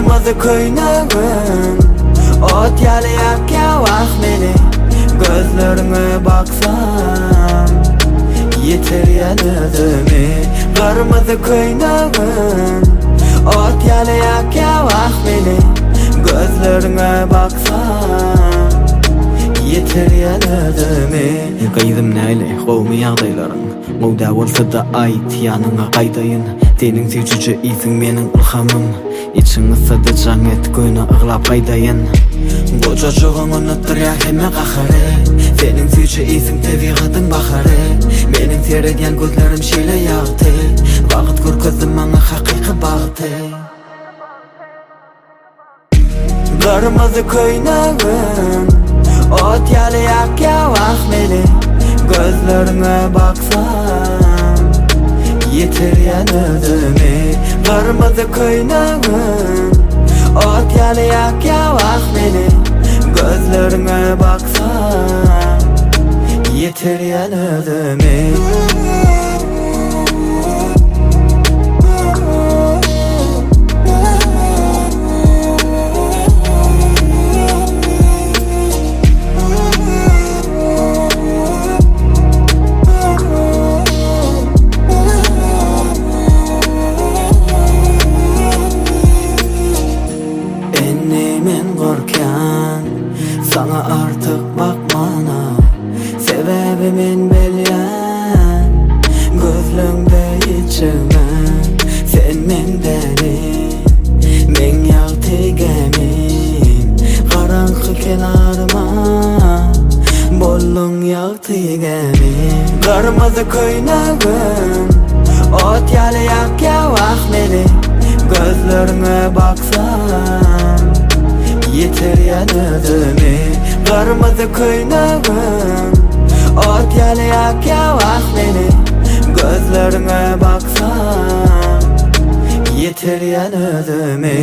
Gyrmyzy köýnegiň Ot ýaly ýakýar wah meni Gözleriňe baksam Ýitirýän özümi Gyrmyzy köýnegiň Ot ýaly ýakýar wah meni Gözleriňe baksam Ýitirýän özümi Gyzym näle, gowumy ýagdaýlaryň? Gowy däl bolsa-da aýt, ýanyňa gaýdaýyn Seniň süýjüje ysyň meniň ylhamym Içiň gyssada jaň et, göni yglap gaýdaýyn Gojajygyň unutdyrýar hemme gahary Seniň süýji ysyň tebigatyň bahary Meniň seredýän gözlerim şeýle ýagty Wagt görkezdi maňa hakyky bagty. Gyrmyzy köýnegiň Ot ýaly ýakýar wah meni Gözleriňe baksam Ýitirýän özümi Gyrmyzy köýnegiň Ot ýaly ýakýar wah meni Gözleriňe baksam Ýitirýän özümi. Indi men gorkýan saňa artyk bakmana Sebäbi men bilýän gözleňde ýitjegmen Sen meň däli meň ýagty gämim Garaňky kenaryma bolduň ýagty gämim Gyrmyzy köýnegim Ot ýaly ýakýar wah meni Gözleriňe baksam Ýitirýän özümi Gyrmyzy köýnegim Ot ýaly ýakýar wah meni Gözleriňe baksam Ýitirýän özümi.